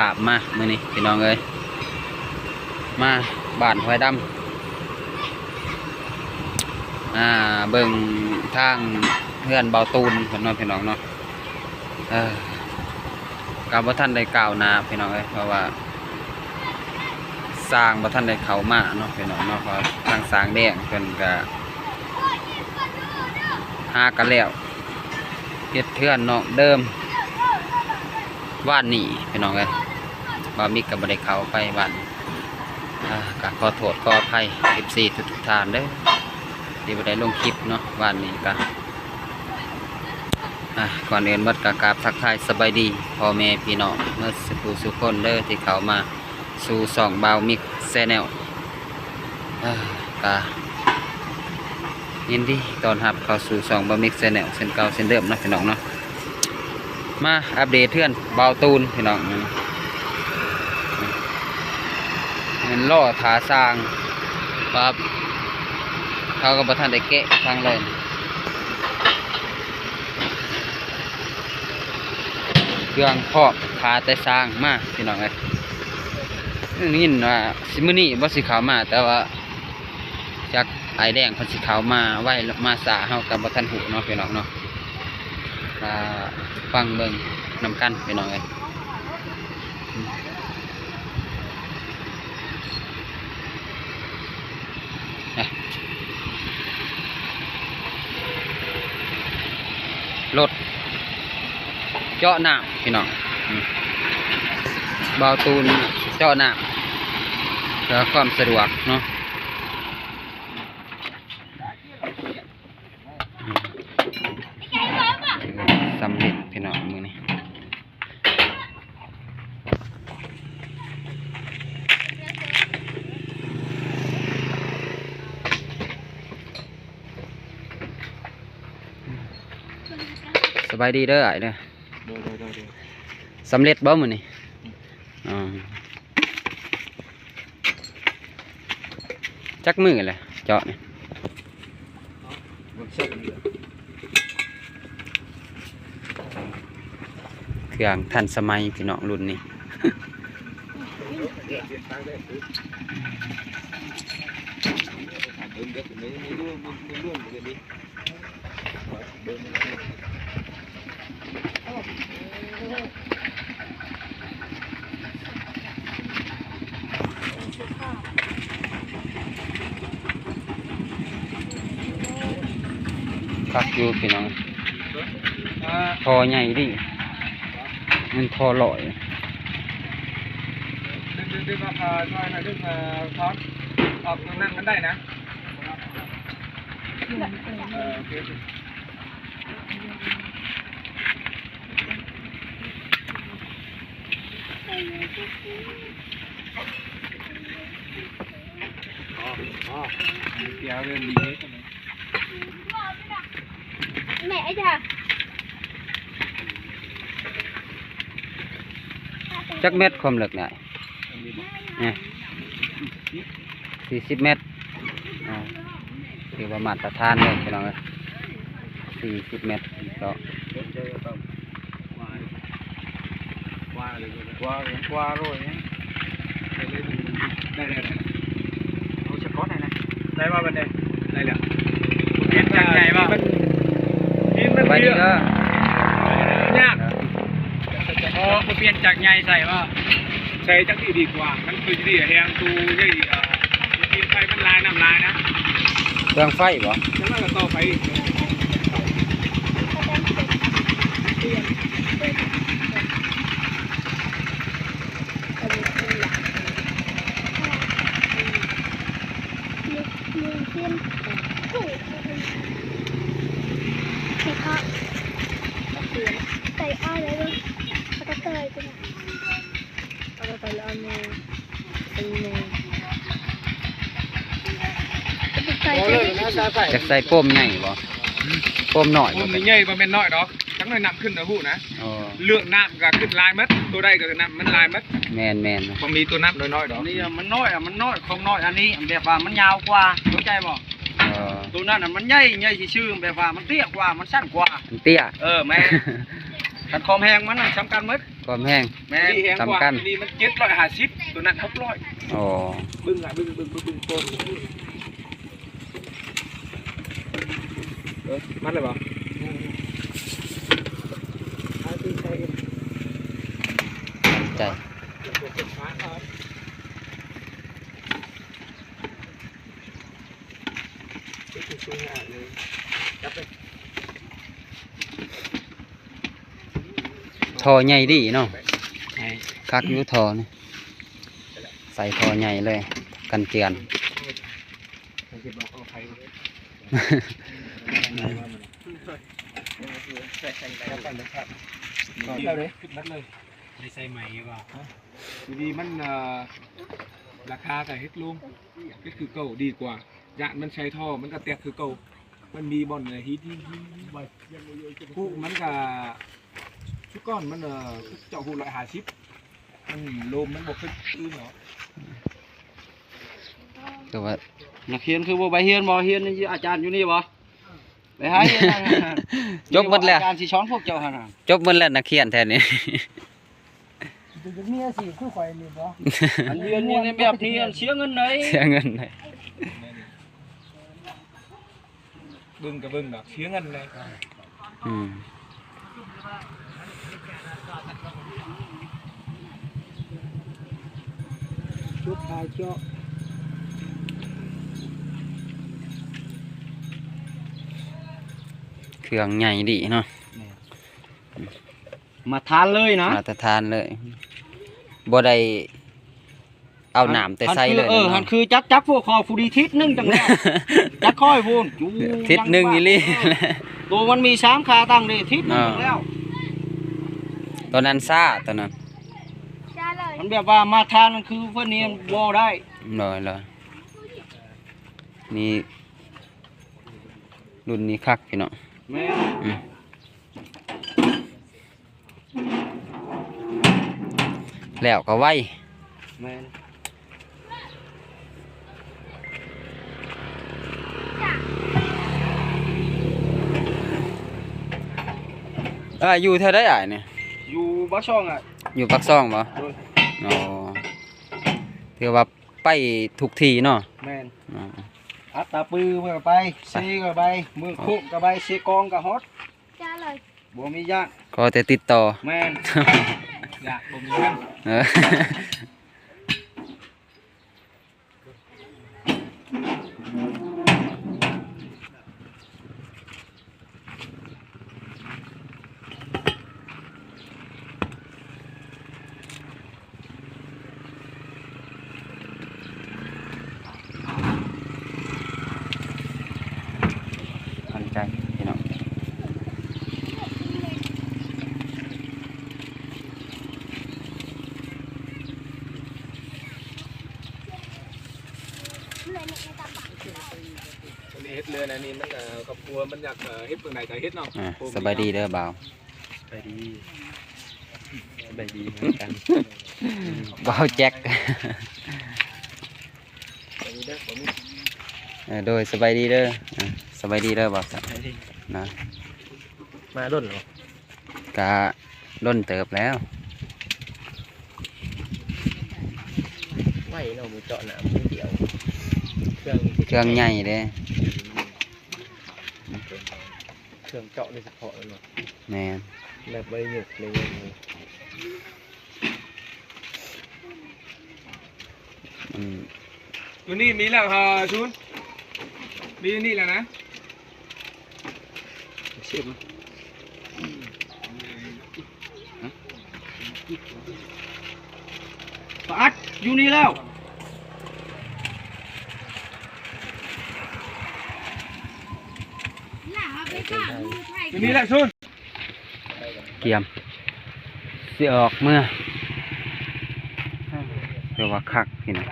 າບມາມື້ນີ້ພີ່ນ້ອງເອີຍ ມາບ້ານຫ້ວຍດຳ ອ່າ ເບິ່ງທາງເຮືອນເບົາຕູນເພິ່ນເນາະ ພີ່ນ້ອງເນາະ. ເອີ ກໍບໍ່ທັນໄດ້ກ້າວໜ້າພີ່ນ້ອງເອີຍ ເພາະວ່າຊ່າງບໍ່ທັນໄດ້ເຂົ້າມາເນາະ ພີ່ນ້ອງເນາະ. ເພາະທາງຊ່າງແດງເພິ່ນກໍຫາກັນແລ້ວ ເຮັດເຮືອນນອກເດີມ ວານນີ້ພີ່ນ້ອງເອີຍ ບ່າວມິກກໍບໍ່ໄດ້ເຂົ້າໄປວານນີ້. ອ່າ ກໍຂໍໂທດຂໍອະໄພ ເອັຟຊີ ທຸກໆທ່ານເດີ ທີ່ບໍ່ໄດ້ລົງຄລິບເນາະ ວານນີ້ກໍ ອ່າ ກ່ອນອື່ນໝົດກໍກາບທັກທາຍສະບາຍດີພໍ່ແມ່ພີ່ນ້ອງເໝິດສູ່ຜູ້ສູ່ຄົນເດີ ທີ່ເຂົ້າມາສູ່ຊ່ອງບ່າວມິກແຊນແນວ. ເອີ ກະຍິນດີຕ້ອນຮັບເຂົ້າສູ່ຊ່ອງບ່າວມິກແຊນແນວເຊັ່ນເກົ່າເຊັ່ນເດີມເນາະ ພີ່ນ້ອງເນາະ. ມາອັບເດດເຮືອນເບົາຕູນ ພີ່ນ້ອງ ແມ່ນລໍຖ້າຊ່າງ ວ່າເຂົາກໍບໍ່ທັນໄດ້ແກະຫຍັງເລີຍ ເຄື່ອງພ້ອມ ຖ້າແຕ່ຊ່າງມາ ພີ່ນ້ອງເອີຍ. ໄດ້ຍິນວ່າຊິ ມື້ນີ້ບໍ່ຊິເຂົ້າມາ ແຕ່ວ່າຈັກອ້າຍແດງເພິ່ນຊິເຂົ້າມາໄວມາຊ້າ ເຮົາກໍບໍ່ທັນຮູ້ເນາະ ພີ່ນ້ອງເນາະ. ກໍຟັງເບິ່ງນຳກັນ ພີ່ນ້ອງເອີຍ. ລົດເຈາະນ້ຳພີ່ນ້ອງ ອືມ ບ່າວຕູນເຈາະນ້ຳ ເພື່ອຄວາມສະດວກເນາະ. ອືມ ສຳເລັດພີ່ນ້ອງມື້ນີ້. ສະບາຍດີເດີອ້າຍເດີ. ໂດຍ ໂດຍ ໂດຍ ໂດຍ. ສຳເລັດບໍ່ມື້ນີ້? ອືມ ອໍ ຈັກມື້ແລ້ວເຈາະນີ້? ເຄື່ອງທັນສະໄໝພີ່ນ້ອງລຸ້ນນີ້. ຄັກຢູ່ພີ່ນ້ອງ ທໍ່ໃຫຍ່ດີ ແມ່ນທໍ່ຫຼອຍ. ດຶງ ດຶງ ດຶງອອກ ເອີ ຊ່ອຍໜ້ອຍ ດຶງ ເອີ ຖອນອອກ ນັ້ນມັນໄດ້ນະ. ເອີ ໂອເຄ. ອໍ ອໍ ແມ່ ໄອ້ທາ ຈັກແມັດຄວາມເລິກນະ? ນີ້ ສີ່ສິບແມັດ ອ່າ ຖືວ່າມາດຕະຖານເລີຍພີ່ນ້ອງເອີຍ ສີ່ສິບແມັດເຈາະ. ກວ່າເລີຍ ກວ່າ ກວ່າໂລດ. ໄດ້ ໄດ້ ໄດ້ ເອົາສະກອດໃຫ້ນະ. ໄດ້ບໍ່ບັດນີ້? ໄດ້ແລ້ວ. ປ່ຽນຈາກໃຫຍ່ບໍ່? ດິນມັນ ສະບາຍດີເດີ. ຍາກ. ອໍ ບໍ່ປ່ຽນຈາກໃຫຍ່ໃສ່ບໍ່? ໃສ່ຈັກທີ່ດີກວ່າ ມັນຄືຊິດີແຮງໂຕໃຫຍ່ອີກ. ເອີ ກິນໄຟມັນຫຼາຍ ນ້ຳຫຼາຍນະ. ເຄື່ອງໄຟບໍ່? ຈັ່ງນັ້ນລະຕໍ່ໄປອີກ. ຢາກໃສ່ໂປ້ມໃຫຍ່ບໍ່? ໂປ້ມນ້ອຍບໍ່? ໂອ້ ມັນໃຫຍ່ບໍ່ແມ່ນນ້ອຍດອກ. ຈັກໜ້ອຍນ້ຳຂຶ້ນນະ ຮູ້ນະ. ອໍ ເລື່ອງນ້ຳກໍຂຶ້ນຫຼາຍໝົດ ໂຕໃດກໍນ້ຳມັນຫຼາຍໝົດ. ແມ່ນໆ ບໍ່ມີໂຕນ້ຳນ້ອຍໆດອກ. ອັນນີ້ມັນນ້ອຍອະ ມັນນ້ອຍ ຂອງນ້ອຍອັນນີ້ ແບບວ່າມັນຍາວກວ່າ ເຂົ້າໃຈບໍ່? ອໍ ໂຕນັ້ນນະມັນໃຫຍ່ ໃຫຍ່ຊື່ໆ ແບບວ່າມັນເຕ້ຍກວ່າ ມັນສັ້ນກວ່າ ມັນເຕ້ຍ. ເອີ ແມ່ນ. ຄັນຄວາມແຮງມັນນະສຳຄັນໝົດ. ຄວາມແຮງ ແມ່ນ ອັນນີ້ແຮງກວ່າ ສຳຄັນ ອັນນີ້ມັນເຈັດຮ້ອຍຫ້າສິບ ໂຕນັ້ນຫົກຮ້ອຍ. ອໍ ເບິ່ງລະ ເບິ່ງ ເບິ່ງ ເບິ່ງ ເບິ່ງຕົ້ນ ເອີ ມັດແລ້ວບໍ່? ໃຈ ທໍ່ໃຫຍ່ດີເນາະ ຄັກຢູ່ທໍ່ນີ້ ໃສ່ທໍ່ໃຫຍ່ເລີຍ ກັນເຈື່ອນ. ໄດ້ໃສ່ໃໝຢູ່ບໍ່? ຢູ່ດີມັນ ເອີ ລາຄາກໍເຮັດລົງ ເຮັດຄືເກົ່າດີກວ່າ ຢ້ານມັນໃສ່ທໍ່ມັນກໍແຕກຄືເກົ່າ. ມັນມີບ່ອນ ເອີ ຫີນ ຫີນ ຫີນ ພຸ ມັນກະຊຸດກ່ອນມັນ ເອີ ເຈາະຮູຮ້ອຍຫ້າສິບ ມັນໂລມມັນບໍ່ຂຶ້ນຄືນເນາະ. ແຕ່ວ່ານັກຮຽນຄືບໍ່ໄປຮຽນບໍ່? ຮຽນຢູ່ອາຈານຢູ່ນີ້ບໍ່? ໄປຫາຮຽນ ຈົບໝົດແລ້ວ ອາຈານຊິສອນພວກເຈົ້າຫັ້ນນະ ຈົບໝົດແລ້ວນັກຮຽນແຖວນີ້. ເປັນເດັກເມຍຊິຄືຂ້ອຍນີ້ບໍ່? ອັນຮຽນນີ້ແບບນີ້ ອັນເສຍເງິນໃດ ເສຍເງິນໃດ ເບິ່ງກໍເບິ່ງດອກ ເສຍເງິນໃດ. ອືມ ຈຸດຂາຍເຈາະ ເຄື່ອງໃຫຍ່ດີເນາະ. ແມ່ນ ມາດຕະຖານເລີຍນະ ມາດຕະຖານເລີຍ ບໍ່ໄດ້ເອົານ້ຳແຕ່ໃສເລີຍ. ເອີ ຫັ້ນຄືຈັກ ຈັກພວກຂ້ອຍຜູ້ດີທິດໜຶ່ງຈັ່ງແລ້ວ ຈັກຂ້ອຍພຸ້ນ ທິດໜຶ່ງອີ່ຫຼີ. ໂຕມັນມີສາມຂາຕັ້ງເດ້ ທິດໜຶ່ງຈັ່ງແລ້ວ. ຕອນນັ້ນຊ້າ ຕອນນັ້ນ ມັນແບບວ່າມາດຕະຖານ ມັນຄືເພິ່ນນີ້ບໍ່ໄດ້. ໂດຍ ໂດຍ ນີ້ ລຸ້ນນີ້ຄັກພີ່ນ້ອງ. ແມ່ນ ອືມ ແລ້ວກໍໄວ. ແມ່ນ ເອີ ຢູ່ແຖວໃດອ້າຍນີ້? ຢູ່ປາກຊ່ອງອ້າຍ. ຢູ່ປາກຊ່ອງບໍ່? ໂດຍ. ອໍ ຖືວ່າໄປທຸກທີ່ເນາະ. ແມ່ນ ອືມ ອັດຕາປືເພິ່ນກໍໄປ ເຊກໍໄປ ເມືອງໂຄກກໍໄປ ເຊກອງກໍຮອດ. ຈ້າເລີຍ ບໍ່ມີຢ້ານ ຂໍແຕ່ຕິດຕໍ່. ແມ່ນ ຢາກບໍ່ມີເງິນ ເອີ. ໝັ້ນໃຈພີ່ນ້ອງ. ອັນນີ້ເຮັດເຮືອນ ອັນນີ້ມັນ ເອີ ຄອບຄົວມັນຢາກ ເອີ ເຮັດເບື້ອງໃດກໍເຮັດເນາະ. ອ່າ ໂອ້ ສະບາຍດີເດີບ່າວ. ສະບາຍດີ ສະບາຍດີເໝືອນກັນ ບ່າວແຈັກ. ເອີ ໂດຍ ສະບາຍດີເດີ. ອ່າ ສະບາຍດີເດີບ່າວ. ສະບາຍດີນະ. ມາດົນແລ້ວບໍ່? ກະດົນເຕີບແລ້ວ. ໄວເນາະ ໝູ່ເຈາະນ້ຳມື້ດຽວ ເຄື່ອງ ເຄື່ອງໃຫຍ່ເດ້. ເຄື່ອງເຈາະໂດຍສະເພາະແມ່ນບໍ່? ແມ່ນ ແບບບໍ່ໄດ້ຍົກເລີຍ. ອືມ ໂຕນີ້ມີແລ້ວ ເອີ ຊຸນ ມີຢູ່ນີ້ແລ້ວນະ. ປາດ ຢູ່ນີ້ແລ້ວ ຢູ່ນີ້ແຫຼະຊຸນ. ກຽມຊິອອກເມືອ ແຕ່ວ່າຄັກພີ່ນ້ອງ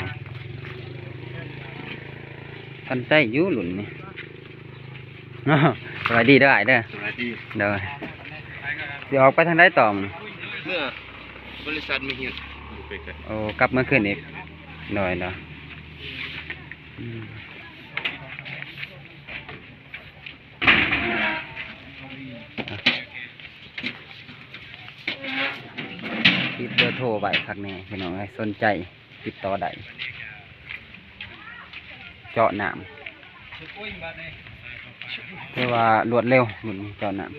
ທັນໄດ້ຢູ່ລຸ້ນນີ້. ສະບາຍດີເດີອ້າຍເດີ. ສະບາຍດີ. ໂດຍ ຊິອອກໄປທາງໃດຕໍ່? ເມືອບໍລິສັດມະຮີດ. ໂອ້ ກັບເມືອຄືນອີກ. ໂດຍ ໂດຍ. ອືມ ອ່ະ ອ່ະ ໂອເຄ ໂອເຄ. ໂທໄວ້ຄັກແນ່ພີ່ນ້ອງເອີຍ ສົນໃຈຕິດຕໍ່ໄດ້ ເຈາະນ້ຳ ຖືວ່າລວດເລັວ ເຈາະນ້ຳ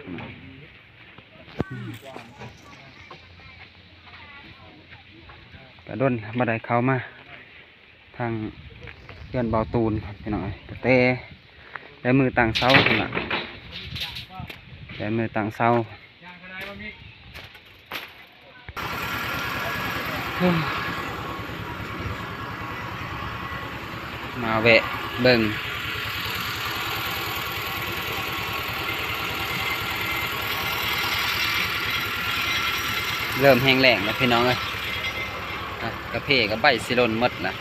ກະດົນບໍ່ໄດ້ເຂົ້າມາ ທາງເຮືອນເບົາຕູນພີ່ນ້ອງເອີຍ ຕັ້ງແຕ່ ແຕ່ມື້ຕັ້ງເສົາພຸ້ນລະ ແຕ່ມື້ຕັ້ງເສົາ ມາແວະເບິ່ງ ເລີ່ມແຫ້ງແລ້ງແລ້ວພີ່ນ້ອງເອີຍ ກາເຟກະໃບຊິຫຼົ່ນໝົດລະ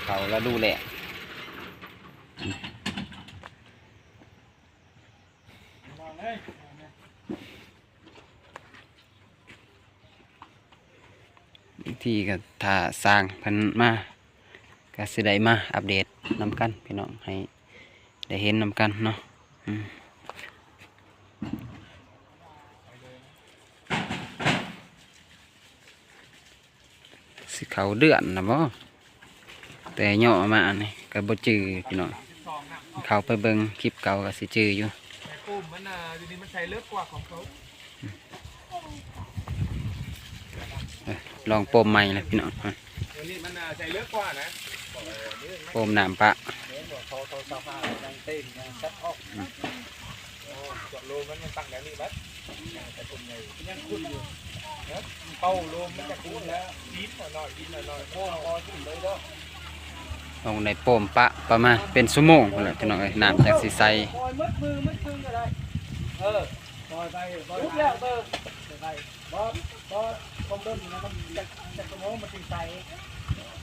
ເຂົ້າລະດູແລ້ງ ບາງທີກະຖ້າຊ່າງເພິ່ນມາ ກະຊິໄດ້ມາອັບເດດນຳກັນພີ່ນ້ອງ ໃຫ້ໄດ້ເຫັນນຳກັນເນາະ ອືມ. ຊິເຂົ້າເດືອນລະບໍ່ ແຕ່ຍໍ້ມານີ້ກະບໍ່ຈື່ພີ່ນ້ອງ ເຂົ້າໄປເບິ່ງຄລິບເກົ່າກະຊິຈື່ຢູ່ ແຕ່ປຸ່ມມັນນະ ຢູ່ນີ້ມັນໃສ່ເລິກກວ່າຂອງເຂົາ ເອີ ລອງປົມໃໝ່ລະພີ່ນ້ອງ ໂຕນີ້ມັນນະໃສ່ເລິກກວ່ານະ ປົມນ້ຳປະ ເຂົາ ເຂົາຊາວຫ້າຍັງເຕັ້ນຍັງຊັດອອກ ອືມ. ໂອ້ ຈອດໂລມັນຍັງຕັ້ງແນວນີ້ບັດ ແຕ່ຄົນໃຫຍ່ຍັງຂຸດຢູ່ ເອີ ເປົ່າໂລມັນຈະຂຸດແລ້ວ ດິນໜ້ອຍໆ ດິນໜ້ອຍໆ ໂອ້ ບໍ່ຂຶ້ນເລີຍເດີ ຕ້ອງໄດ້ປົມປະປະມານເປັນຊົ່ວໂມງພຸ້ນແຫຼະພີ່ນ້ອງເອີຍ ນ້ຳຈັ່ງຊິໃສ ປ່ອຍໝົດມືໝົດຄືນກະໄດ້ ເອີ ປ່ອຍໄປ ປ່ອຍ ຫຼຸດແລ້ວເບີ ໄປ ບໍ່ ບໍ່ ຄວາມດົນນະ ມັນຈັກ ຈັກຊົ່ວໂມງມັນຊິໃສ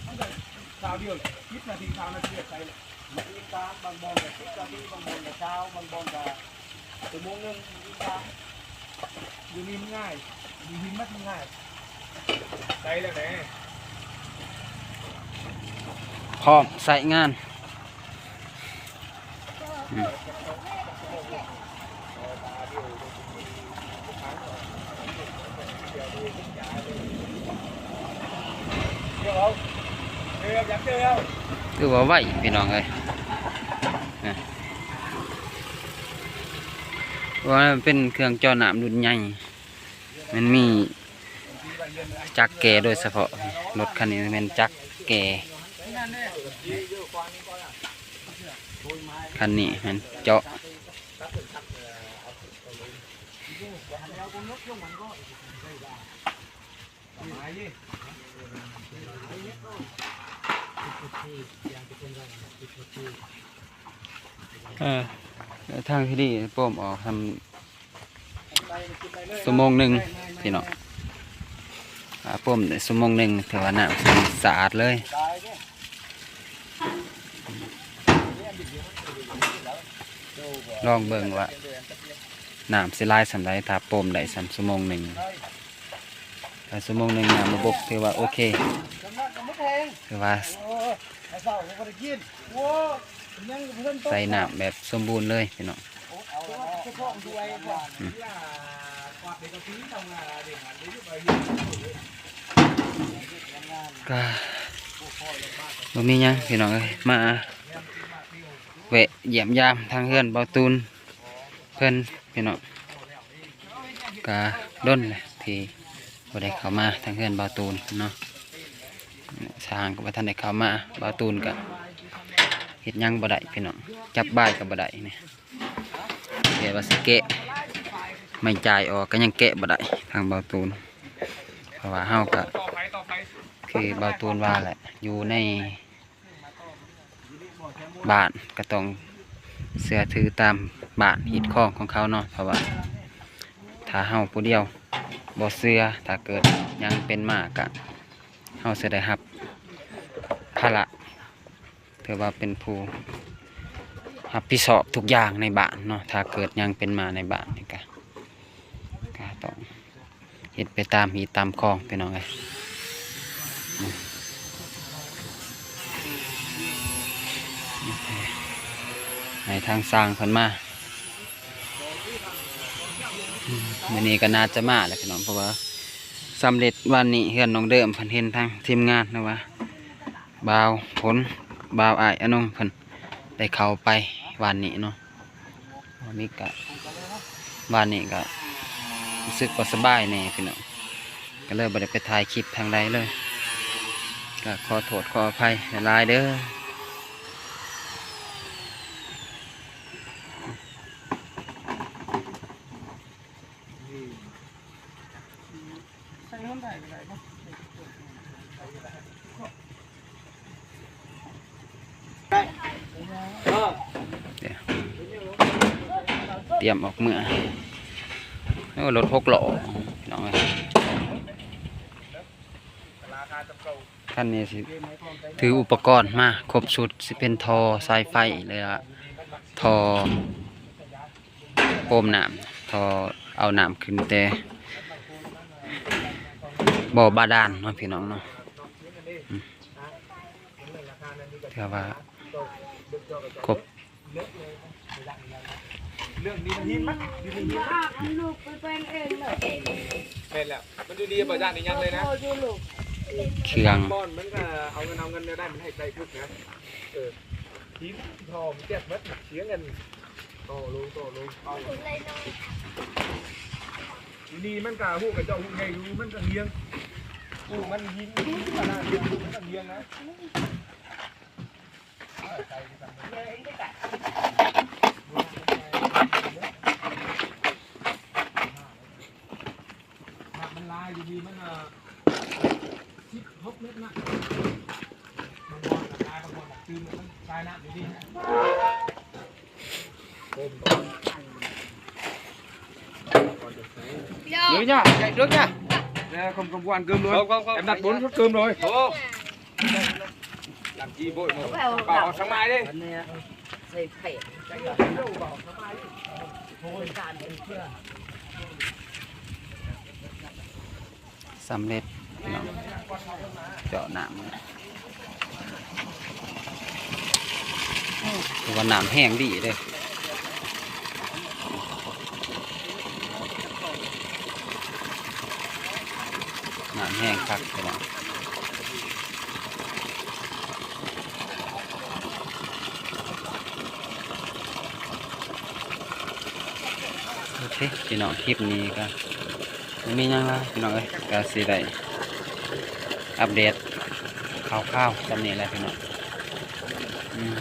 ມັນກະຄາວດຽວແຫຼະ ສິບນາທີ ຊາວນາທີກະໃສແລ້ວ ມັນອີງຕາມ ບາງບ່ອນກະສິບນາທີ ບາງບ່ອນກະຊາວ ບາງບ່ອນກະຊົ່ວໂມງໜຶ່ງ ອີງຕາມ ຢູ່ນີ້ມັນງ່າຍ ຢູ່ຫີນມັນງ່າຍ ໃສແລ້ວແຫຼະ ພ້ອມໃຊ້ງານ ອືມ ຖືວ່າໄວພີ່ນ້ອງເອີຍ ນະ ເພາະວ່າມັນເປັນເຄື່ອງເຈາະນ້ຳລຸ້ນໃຫຍ່ ມັນມີຈັກແກ່ໂດຍສະເພາະ ລົດຄັນນີ້ແມ່ນຈັກແກ່ ຄັນນີ້ແມ່ນເຈາະ ເອີ ທາງທີ່ດີປົມອອກທຳ ຊົ່ວໂມງໜຶ່ງພີ່ນ້ອງ ອາ ປົມໄດ້ຊົ່ວໂມງໜຶ່ງ ຖືວ່ານ້ຳສະອາດເລີຍ ລອງເບິ່ງວ່ານ້ຳຊິຫຼາຍສ່ຳໃດ ຖ້າປົມໄດ້ສ່ຳຊົ່ວໂມງໜຶ່ງ ຖ້າຊົ່ວໂມງໜຶ່ງນ້ຳບໍ່ບົກ ຖືວ່າໂອເຄ ຖືວ່າ ໃສ່ນ້ຳແບບສົມບູນເລີຍພີ່ນ້ອງ ອືມ ກະບໍ່ມີຫຍັງພີ່ນ້ອງເອີຍ ມາແວະຢ້ຽມຢາມທາງເຮືອນເບົາຕູນເພິ່ນພີ່ນ້ອງ ກະດົນແຫຼະທີ່ບໍ່ໄດ້ເຂົ້າມາທາງເຮືອນເບົາຕູນເນາະ ຊ່າງກະບໍ່ທັນໄດ້ເຂົ້າມາ ເບົາຕູນກະເຮັດຫຍັງບໍ່ໄດ້ພີ່ນ້ອງ ຈັບບາຍກະບໍ່ໄດ້ນີ້ ແບບວ່າຊິແກະໄມ້ຈາຍອອກກະຍັງແກະບໍ່ໄດ້ທາງເບົາຕູນ ເພາະວ່າເຮົາກະຄືເບົາຕູນວ່າແຫຼະ ຢູ່ໃນ ບ້ານກະຕ້ອງເຊື່ອຖືຕາມບ້ານຮີດຄອງຂອງເຂົາເນາະ ເພາະວ່າຖ້າເຮົາຜູ້ດຽວບໍ່ເຊື່ອ ຖ້າເກີດຫຍັງເປັນມາກະເຮົາຊິໄດ້ຮັບພາລະ ຖືວ່າເປັນຜູ້ຮັບຜິດຊອບທຸກຢ່າງໃນບ້ານເນາະ ຖ້າເກີດຫຍັງເປັນມາໃນບ້ານນີ້ກະ ກະຕ້ອງ ເຮັດໄປຕາມຮີດຕາມຄອງພີ່ນ້ອງເອີຍ ໃຫ້ທາງຊ່າງເພິ່ນມາ ມື້ນີ້ກະໜ້າຈະມາແຫຼະພີ່ນ້ອງ ເພາະວ່າ ສຳເລັດວານນີ້ ເຮືອນນ້ອງເດີມ ເພິ່ນເຫັນທາງທີມງານນະວ່າ ບ່າວພົນ ບ່າວອ້າຍອານົງ ເພິ່ນໄດ້ເຂົ້າໄປວານນີ້ເນາະ. ວານນີ້ກະ ວານນີ້ກະຮູ້ສຶກບໍ່ສະບາຍແດ່ພີ່ນ້ອງ ກະເລີຍບໍ່ໄດ້ໄປຖ່າຍຄລິບທາງໃດເລີຍ ກະຂໍໂທດຂໍອະໄພຫຼາຍໆເດີ. ຕຽມອອກເມືອ ໂອ້ ລົດຫົກລໍ້ ພີ່ນ້ອງເອີຍ. ຄັນນີ້ຊິຖືອຸປະກອນມາຄົບຊຸດ ຊິເປັນທໍ່ສາຍໄຟ ແລ້ວກໍທໍ່ໂຮມນ້ຳ ທໍ່ເອົານ້ຳຂຶ້ນແຕ່ບໍ່ບາດານເນາະ ພີ່ນ້ອງເນາະ. ອືມ ຖືວ່າຄົບ ເລື່ອງນີ້ມັນຫີນມັນ ດິນມັນຫີນມັນ ລູກໄປແປງເອງເນາະ. ແມ່ນແລ້ວ ມັນຢູ່ນີ້ບໍ່ຢ້ານອີ່ຫຍັງເລີຍນະ ເຄື່ອງ ບ່ອນມັນກະເອົາເງິນ ເອົາເງິນແນວໃດມັນໃຫ້ໄດ້ທຸກນະ. ເອີ ຫີນທໍ່ມັນແຈກໝົດ ເສຍເງິນຕໍ່ລົງ ຕໍ່ລົງ ຕໍ່ລົງ. ຢູ່ນີ້ມັນກະຮູ້ ຂະເຈົ້າຮູ້ໃຫຍ່ຢູ່ ມັນກະຮຽງ ປູມັນຫີນ ຂະໜາດຮຽງ ປູມັນກະຮຽງນະ. ນ້ຳມັນຫຼາຍຢູ່ດີ ມັນ ເອີ ສິບຫົກເມັດນະ ບາງບ່ອນກະຫຼາຍ ບາງບ່ອນກະຕື່ມ ມັນສາຍນ້ຳຢູ່ດີນະ. ເດີນຍາກ ໃຫຍ່ເດີນຍາກ ແລ້ວຄຳຄຳຫວານເກີມເລີຍ ແອມນັດບົນເກີມເລີຍ. ໂອ້ ຫຼັງກີ້ໂບຍເນາະ ເອົາທາງມາເດ້ ໃສ່ໄຂ່ ສຳເລັດພີ່ນ້ອງ ເຈາະນ້ຳ ຖືວ່ານ້ຳແຮງດີເດ້. ນ້ຳແຮງຄັກພີ່ນ້ອງ. ໂອເຄພີ່ນ້ອງ ຄລິບນີ້ກະບໍ່ມີຫຍັງຫຼາຍພີ່ນ້ອງເອີຍ ກະຊິໄດ້ອັບເດດຂ່າວໆສ່ຳນີ້ແຫຼະພີ່ນ້ອງ. ອືມ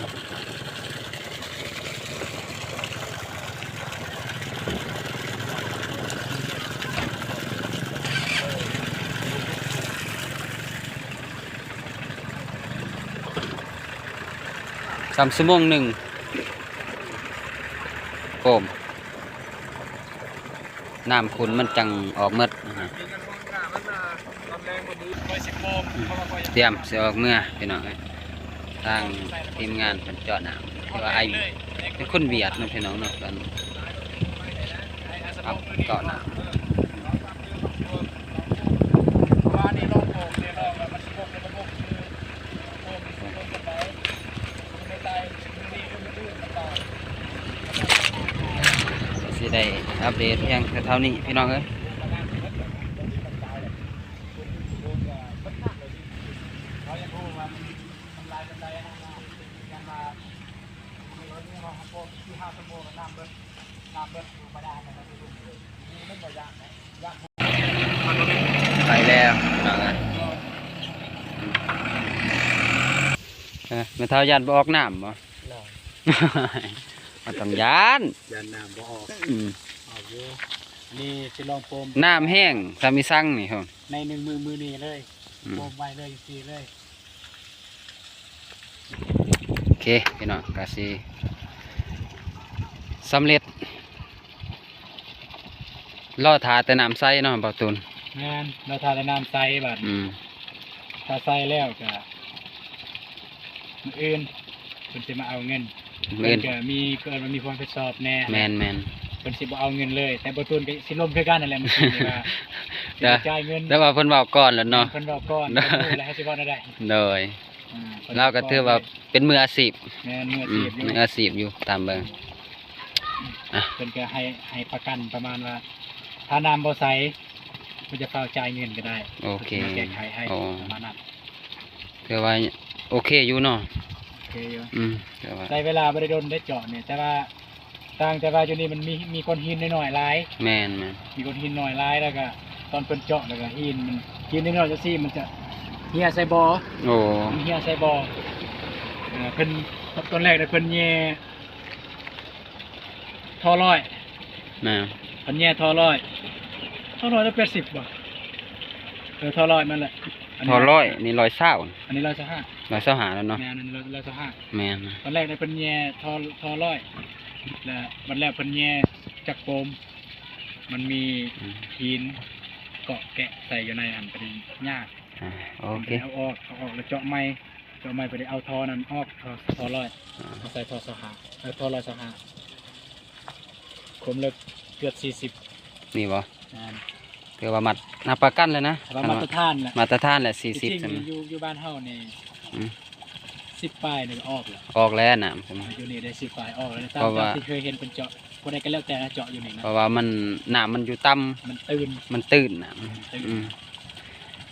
ສ່ຳຊົ່ວໂມງໜຶ່ງ ໂກມ ນ້ຳຂຸ່ນມັນຈັ່ງອອກໝົດ. ຕຽມຊິອອກເມືອພີ່ນ້ອງເອີຍ ທາງທີມງານເພິ່ນເຈາະນ້ຳ ຄືວ່າອ້າຍເປັນຄົນຫວຽດເນາະພີ່ນ້ອງເນາະ ເພິ່ນເຈາະນ້ຳ. ຊິໄດ້ອັບເດດພຽງແຕ່ເທົ່ານີ້ພີ່ນ້ອງເອີຍ. ໄປແລ້ວພີ່ນ້ອງເອີຍ. ເອີ ແມ່ເຖົ້າຢ້ານບໍ່ອອກນ້ຳບໍ່? ບໍ່ຕ້ອງຢ້ານ ຢ້ານນ້ຳບໍ່ອອກ. ອືມ ອອກຢູ່. ອັນນີ້ຊິລອງໂປມ ນ້ຳແຮງສ່ຳອີສັງນີ້ ໃນໜຶ່ງມື້ມື້ນີ້ເລີຍ. ອືມ ໂປມໄວ້ເລີຍ ຈັ່ງຊີ້ເລີຍ. ໂອເຄພີ່ນ້ອງ ກະຊິສຳເລັດ ລໍຖ້າແຕ່ນ້ຳໃສເນາະ ບ່າວຕູນ. ແມ່ນ ລໍຖ້າແຕ່ນ້ຳໃສບາດ. ອືມ ຖ້າໃສແລ້ວກະ ມື້ອື່ນເພິ່ນຊິມາເອົາເງິນ. ມື້ອື່ນ ເພິ່ນກະມີ ເອີ້ນວ່າມີຄວາມຮັບຜິດຊອບແດ່. ແມ່ນໆ ເພິ່ນຊິບໍ່ເອົາເງິນເລີຍ ແຕ່ບ່າວຕູນກະຊິລົມຄືກັນນັ້ນແຫຼະ ມື້ກີ້ນີ້ວ່າຊິບໍ່ຈ່າຍເງິນ. ແຕ່ວ່າເພິ່ນເວົ້າກ່ອນແລ້ວເນາະ. ເພິ່ນເວົ້າກ່ອນ ເພິ່ນຮູ້ແລ້ວເຮົາຊິເວົ້າແນວໃດ. ໂດຍ ອ່າ ລາວກໍຖືວ່າເປັນມືອາຊີບ. ແມ່ນ ມືອາຊີບຢູ່ ອືມ ມືອາຊີບຢູ່ ຕາມເບິ່ງ. ອ່ະ ເພິ່ນກໍໃຫ້ ໃຫ້ປະກັນປະມານວ່າ ຖ້ານ້ຳບໍ່ໃສ ມັນຈະຟ້າວຈ່າຍເງິນກໍໄດ້ ໂອເຄ ເພິ່ນຊິມາແກ້ໄຂໃຫ້ ອໍ ປະມານນັ້ນ ຖືວ່າໂອເຄຢູ່ເນາະ ໂອເຄຢູ່ ອືມ ຖືວ່າ ໃຊ້ເວລາບໍ່ໄດ້ດົນໄດ້ເຈາະນີ້ ແຕ່ວ່າຕ່າງແຕ່ວ່າຢູ່ນີ້ມັນມີ ມີກ້ອນຫີນນ້ອຍໆຫຼາຍ ແມ່ນໆ ມີກ້ອນຫີນນ້ອຍຫຼາຍ ແລ້ວກໍຕອນເພິ່ນເຈາະ ແລ້ວກໍຫີນມັນ ຫີນນ້ອຍໆຈັ່ງຊີ້ ມັນຈະເຫ່ຍໃສ່ບໍ່ ໂອ້ ມັນເຫ່ຍໃສ່ບໍ່ ເອີ ເພິ່ນ ຕອນແລກເພິ່ນແຍ່ ທໍ່ຮ້ອຍ ນະ ເພິ່ນແຍ່ທໍ່ຮ້ອຍ ທໍ່ຮ້ອຍແລ້ວແປດສິບບໍ່ ເອີ ທໍ່ຮ້ອຍນັ້ນແຫຼະ ອັນນີ້ທໍ່ຮ້ອຍ ອັນນີ້ຮ້ອຍຊາວ ອັນນີ້ຮ້ອຍຊາວຫ້າ ຮ້ອຍຊາວຫ້າແລ້ວເນາະ ແມ່ນ ອັນນີ້ຮ້ອຍຊາວຫ້າ ແມ່ນ ຕອນແລກເພິ່ນແຍ່ທໍ່ ທໍ່ຮ້ອຍ ແລ້ວບັດແລ້ວເພິ່ນແຍ່ຈັກໂປມ ມັນມີ ອືມ ຫີນເກາະແກະໃສ່ຢູ່ໃນຫັ້ນ ກໍເລີຍຍາກ ອ່າ ໂອເຄ ເອົາອອກ ເອົາອອກແລ້ວເຈາະໃໝ່ ເຈາະໃໝ່ ເພິ່ນໄດ້ເອົາທໍ່ນັ້ນອອກ ທໍ່ ທໍ່ຮ້ອຍ ອ່າ ມາໃສ່ທໍ່ຊາວຫ້າ ເອີ ທໍ່ຮ້ອຍຊາວຫ້າ ຄວາມເລິກເກືອບສີ່ສິບ ນີ້ບໍ່ ແມ່ນ ຖືວ່າມາດ ຮັບປະກັນເລີຍນະ ວ່າມາດຕະຖານແຫຼະ ມາດຕະຖານແຫຼະ ສີ່ສິບ ຢູ່ ຢູ່ບ້ານເຮົານີ້ ອືມ ສິບປາຍນີ້ກໍອອກແລ້ວ ອອກແລ້ວນະ ຢູ່ນີ້ໄດ້ສິບປາຍອອກແລ້ວ ຕາມ ເພາະວ່າ ຕາມທີ່ເຄີຍເຫັນເພິ່ນເຈາະ ຜູ້ໃດກໍແລ້ວແຕ່ເຈາະຢູ່ນີ້ນະ ເພາະວ່າມັນ ນ້ຳມັນຢູ່ຕ່ຳ ມັນຕື້ນ ມັນຕື້ນນະ ມັນຕື້ນ ອືມ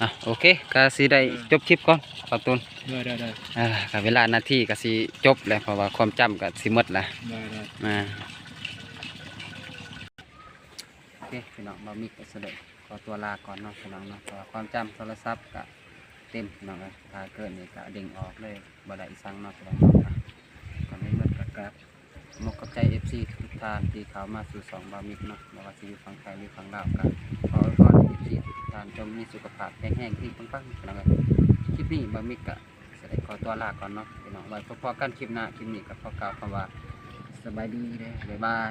ອ່ະ ໂອເຄ ກໍຊິໄດ້ ເອີ ຈົບຄລິບກ່ອນ ຂໍຕູນ ໂດຍໆ ເອີ ກໍເວລານາທີກໍຊິຈົບແລ້ວ ເພາະວ່າຄວາມຈຳກໍຊິໝົດແລ້ວ ໂດຍໆ ອ່າ ໂອເຄ ພີ່ນ້ອງ ບ່າວມິກກໍຊິໄດ້ຂໍຕົວລາກ່ອນເນາະ ພີ່ນ້ອງເນາະ ເພາະວ່າຄວາມຈຳໂທລະສັບກໍເຕັມ ພີ່ນ້ອງເອີຍ ຖ້າເກີດນີ້ກໍເດ້ງອອກເລີຍ ບໍ່ໄດ້ອີ່ສັງເນາະ ພີ່ນ້ອງເນາະ ກໍມີໝົດກໍກາບ ຂອບໃຈເອັຟຊີທຸກໆທ່ານທີ່ເຂົ້າມາສູ່ຊ່ອງບ່າວມິກເນາະ ບໍ່ວ່າຊິຢູ່ຝັ່ງໄທ ຫຼືຝັ່ງລາວ ກໍຂໍອວຍພອນເອັຟຊີທຸກໆທ່ານ ຈົ່ງມີສຸຂະພາບແຂງແຮງ ເຮັງໆ ປັງໆ ພີ່ນ້ອງເອີຍ ຄລິບນີ້ບ່າວມິກກໍຊິໄດ້ຂໍຕົວລາກ່ອນເນາະ ພີ່ນ້ອງ ໄວ້ພົບພໍ້ກັນຄລິບໜ້າ ຄລິບນີ້ກໍຂໍກ່າວຄຳວ່າ ສະບາຍດີເດີ ບາຍບາຍ.